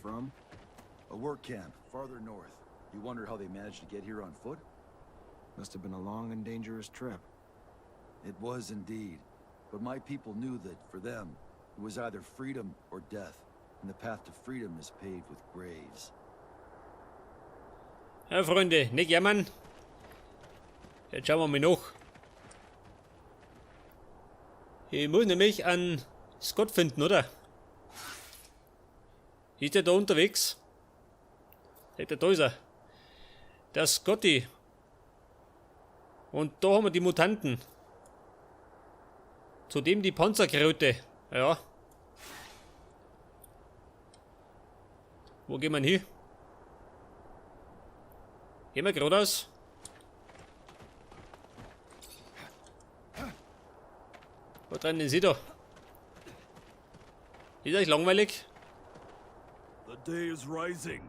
From? A work camp, farther north. You wonder how they managed to get here on foot? Must have been a long and dangerous trip. It was indeed. But my people knew that, for them, it was either freedom or death. And the path to freedom is paved with graves. Ja, Freunde, nicht jammern. Jetzt schauen wir mal noch. Ich muss nämlich an Scott finden, oder? Ist der da unterwegs? Der da ist er. Der Scotty. Und da haben wir die Mutanten. Zudem die Panzerkröte. Ja. Wo gehen wir hin? Gehen wir geradeaus? Wo drin Sie da? Ist euch langweilig? The day is rising.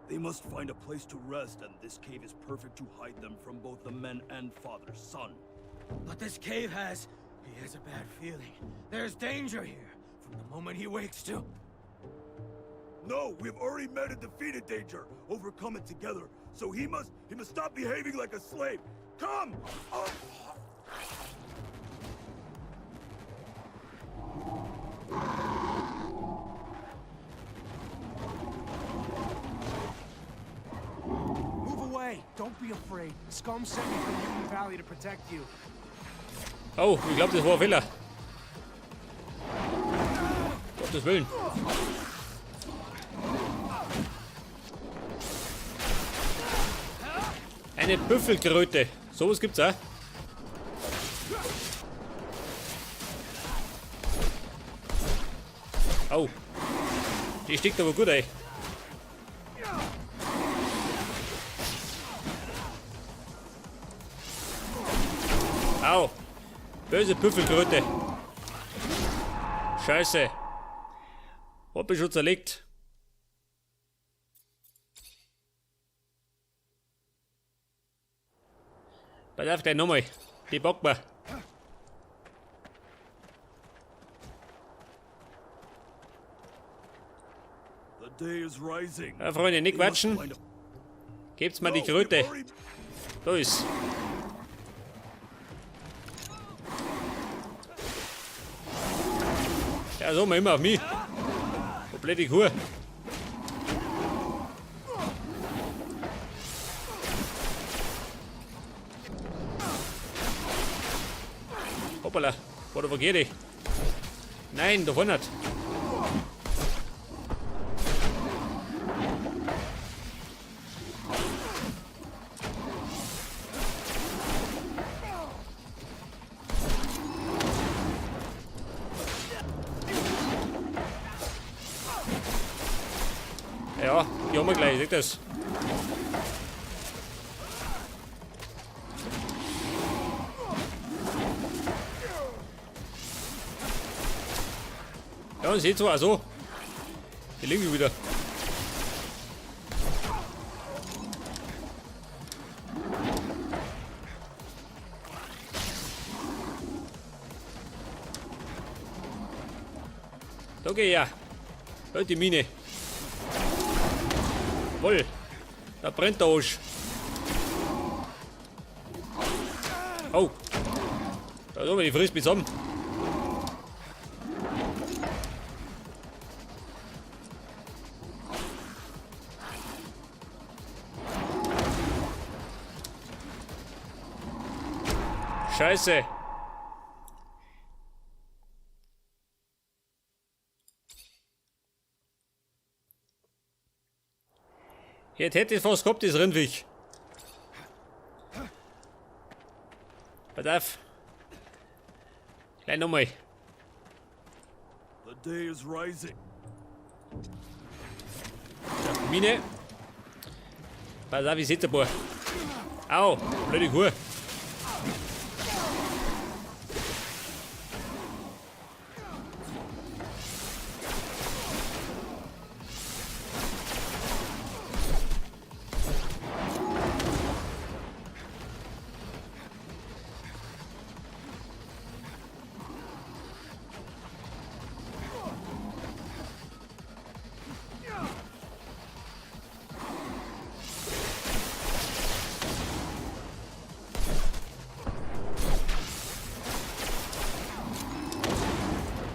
They must find a place to rest, and this cave is perfect to hide them from both the men and Father Sun. But this cave has... He has a bad feeling. There's danger here, from the moment he wakes to... No, we have already met and defeated danger, overcome it together. So he must stop behaving like a slave. Come! Oh! Move away! Don't be afraid. Scum sent me from Mutant Valley to protect you. Oh, ich glaube, das war ein Fehler. Gottes Willen. Eine Büffelkröte. Sowas gibt's auch. Au. Die steckt aber gut, ey. Au. Böse Büffelkröte. Scheiße. Hab ich schon zerlegt. Pass auf, gleich nochmal. Die packen wir. The day is rising. Ja, Freunde, nicht quatschen. Gebt's mal die Kröte. Da ist. Ja, so mal immer auf mich. Komplette Kur. Hoppala, wo geht ich? Nein, da vorne nicht. Ja, die haben wir gleich, seht das? Ja, und seht zwar so. Die liegen wieder. Da geh ich ja. Halt die Mine. Jawohl. Da brennt der Arsch. Oh. Da ist die frisst mich zusammen. Scheiße. Jetzt hätte ich fast gehabt, das Rindviech. Pass auf. Gleich nochmal. The day is rising. Ja, Mine. Pass auf, ich setze ein paar. Au, blöde Kuh.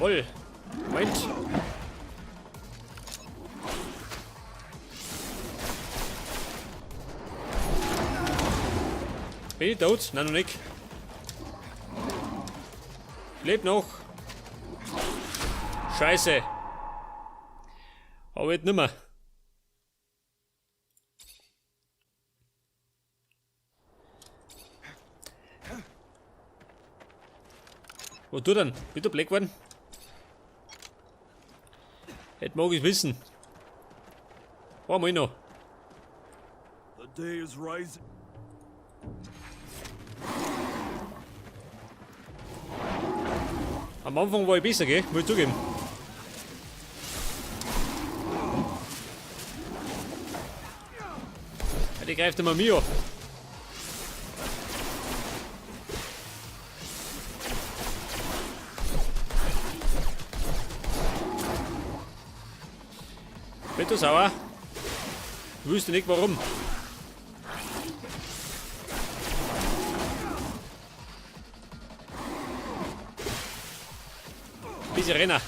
Jawohl. Moment. Bin ich tot? Nein, noch nicht. Lebt noch. Scheiße. Aber jetzt nimmer. Wo tut denn? Wieder Black geworden? Hätte mag ich wissen. Einmal noch. The day is rising. Am Anfang war ich besser, gell? Muss ich zugeben. Ja, die greift immer mir an. Bist du sauer? Ich wüsste nicht warum. Bisschen Renner.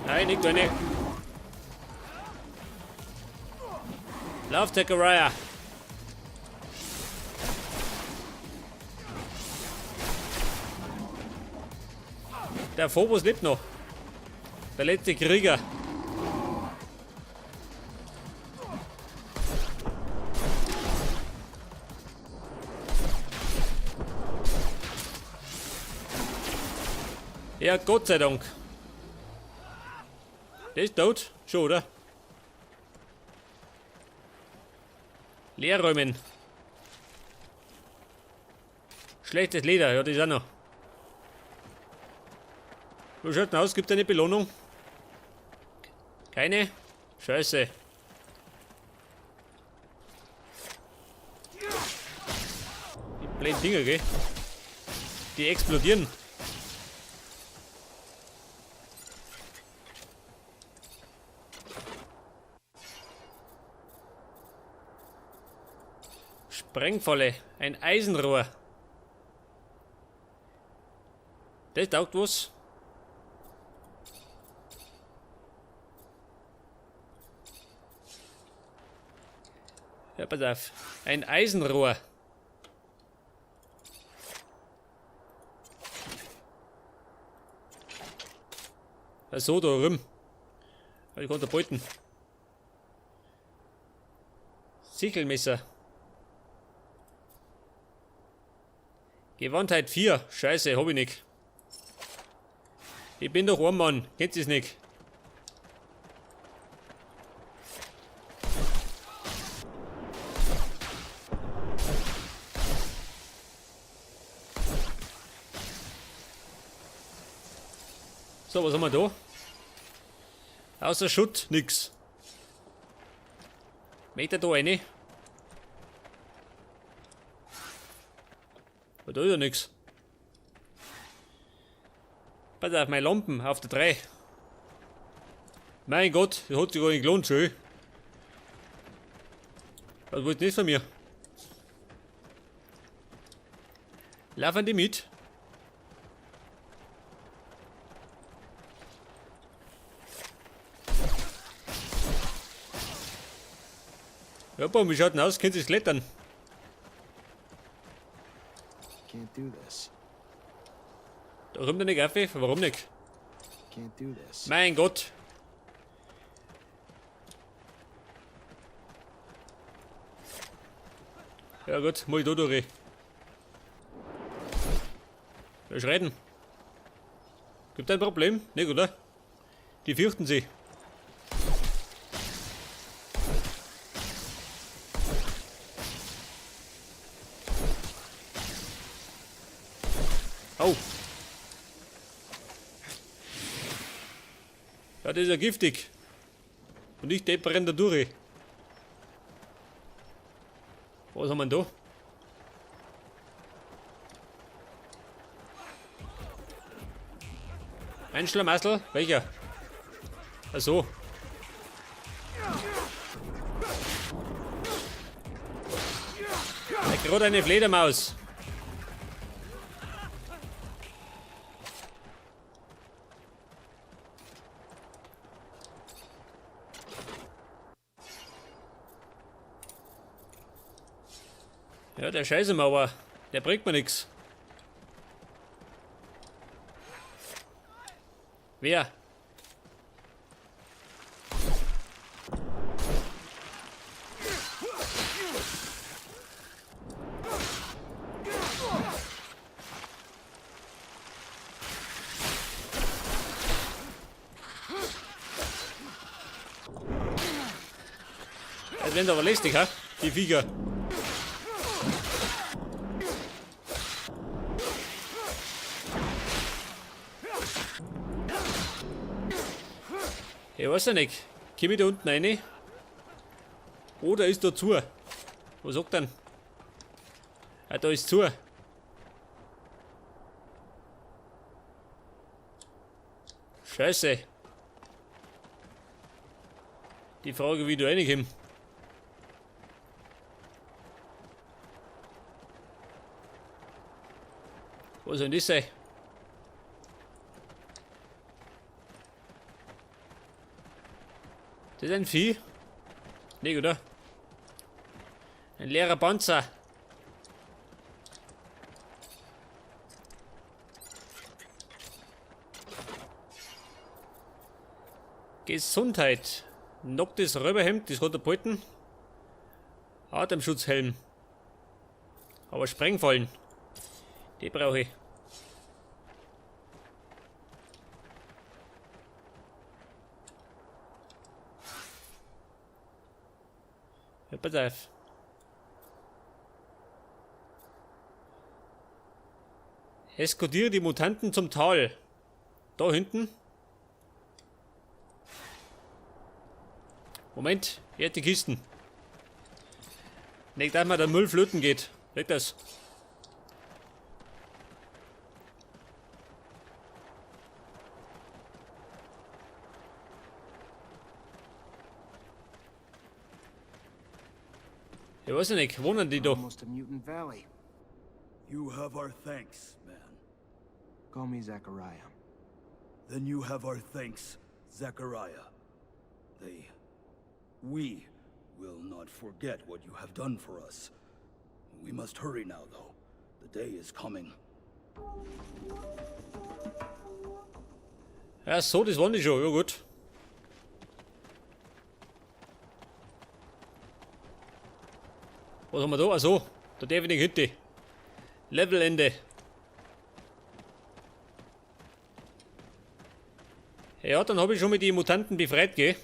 Nein, nicht deine. Lauf, Zachariah. Der Phobos lebt noch. Der letzte Krieger. Ja, Gott sei Dank. Der ist tot. Schon, oder? Leerräumen. Schlechtes Leder, ja, das ist auch noch. Wo schaut denn aus? Gibt es eine Belohnung? Keine? Scheiße. Die blöden Dinger, gell? Die explodieren. Sprengfalle, ein Eisenrohr. Das taugt was. Ja, pass auf. Ein Eisenrohr. Ach so, da rum. Ich konnte beuten. Sichelmesser. Gewandtheit 4. Scheiße, hab ich nicht. Ich bin doch ein Mann. Kennt ihr's nicht? So, was haben wir da? Außer Schutt, nix. Meter da rein. Aber da ist ja nix. Pass auf, meine Lampen auf der 3. Mein Gott, das hat sich gar nicht gelohnt, schön. Was wollt ihr nicht von mir? Laufen die mit? Ja, boah, wie schaut denn aus? Könnt ihr klettern? Can't do this. Da kommt er nicht auf, warum nicht? Can't do this. Mein Gott. Ja gut, muss ich da durch. Wir schreiten. Gibt ein Problem? Nicht, oder? Die fürchten sich. Au. Ja, das ist ja giftig. Und ich depp renn da durch. Was haben wir denn da? Ein Schlamassel? Welcher? Ach so. Da gerade eine Fledermaus. Ja, der Scheiße mir, aber der bringt mir nix. Wer? Das werden aber lästig, ha? Die Viecher. Ich weiß ja nicht. Komm ich da unten rein? Oder ist da zu? Was sagt denn? Ah, da ist zu. Scheiße. Die Frage, wie du reinkommst. Was soll denn das sein? Das ist ein Vieh? Nee, oder? Ein leerer Panzer. Gesundheit. Noctis Räuberhemd, das hat er behalten. Atemschutzhelm. Aber Sprengfallen. Die brauche ich. Ja, pass auf. Eskortiere die Mutanten zum Tal. Da hinten. Moment, hier hat die Kisten. Nicht, dass mir der Müll flöten geht. Leg das. Ich weiß ja nicht, wohnen die da? Almost to Mutant Valley. You have our thanks, man. Call me Zachariah. Then you have our thanks, Zachariah. We will not forget what you have done for us. We must hurry now, though. The day is coming. Ja, so, das waren die schon. Ja, gut. Was haben wir da? Achso, da darf ich nicht hinten. Levelende. Ja, dann hab ich schon mit die Mutanten befreit, gell?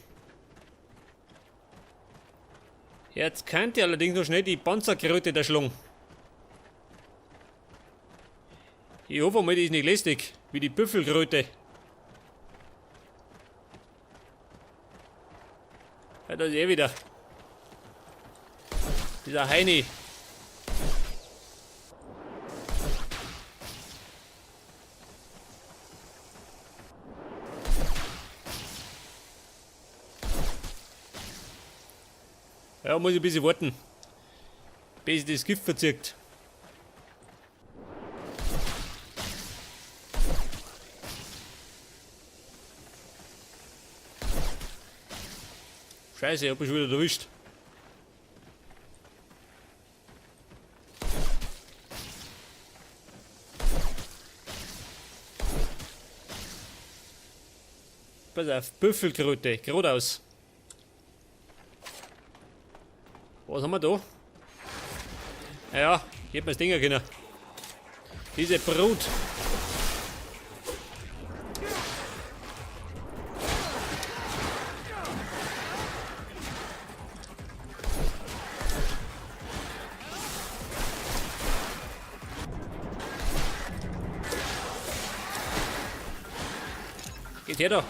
Jetzt könnt ihr allerdings noch schnell die Panzerkröte da schlagen. Ich hoffe mal, die ist nicht lästig, wie die Büffelkröte. Ja, da ist er wieder. Dieser Heini. Ja, muss ich ein bisschen warten, bis das Gift verzirkt. Scheiße, ich hab mich schon wieder erwischt. Pass auf, Büffelkröte, geradeaus. Was haben wir da? Naja, ich hätte mir das Ding können. Diese Brut. Geht her da.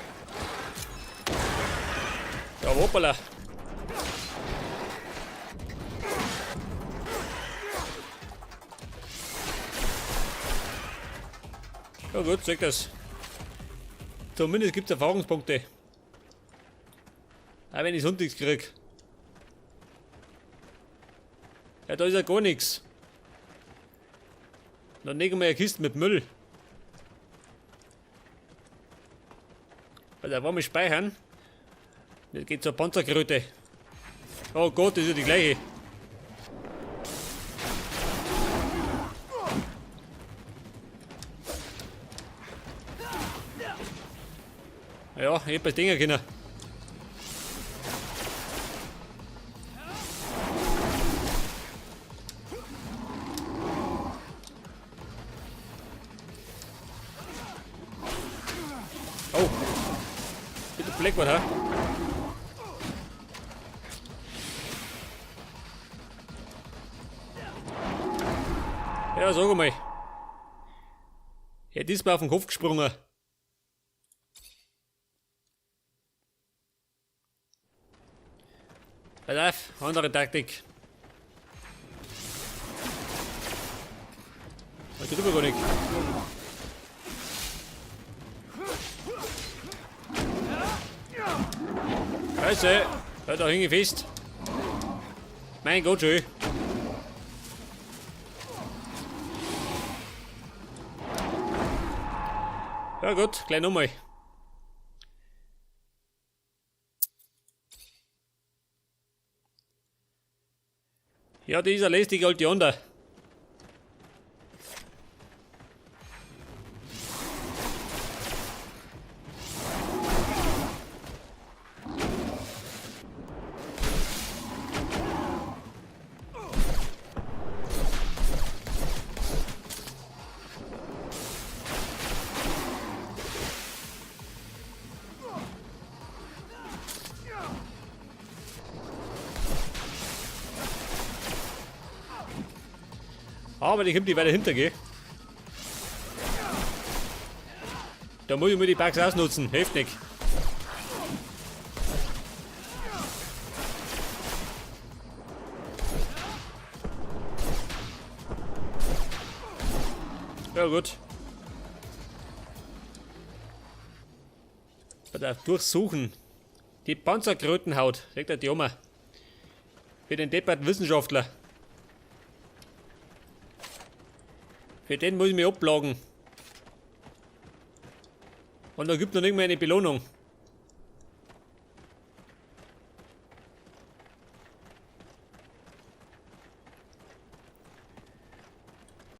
Ja, hoppala. Ja gut, zeig das. Zumindest gibt's Erfahrungspunkte. Auch wenn ich sonst nichts krieg. Ja, da ist ja gar nichts. Dann nehmen wir eine Kiste mit Müll. Also, wollen wir speichern? Das geht zur Panzerkröte. Oh Gott, das ist ja die gleiche. Ja, ich hätte was denken können. Oh. Bitte Blackwood, hä? Ja, sag mal. Ja, diesmal auf den Kopf gesprungen. Pass auf, andere Taktik. Das tut aber gar nicht. Scheiße, da hing ich fest. Mein Gott, schön. Ja gut, gleich nochmal. Ja, die ist eine lästige alte Honda. Aber die kommt die weiter hinter, gell? Da muss ich mir die Bugs ausnutzen, hilft nicht. Ja gut. Durchsuchen. Die Panzerkrötenhaut, sagt der Oma. Für den depperten Wissenschaftler. Für den muss ich mich abplagen. Und da gibt noch nicht mehr eine Belohnung.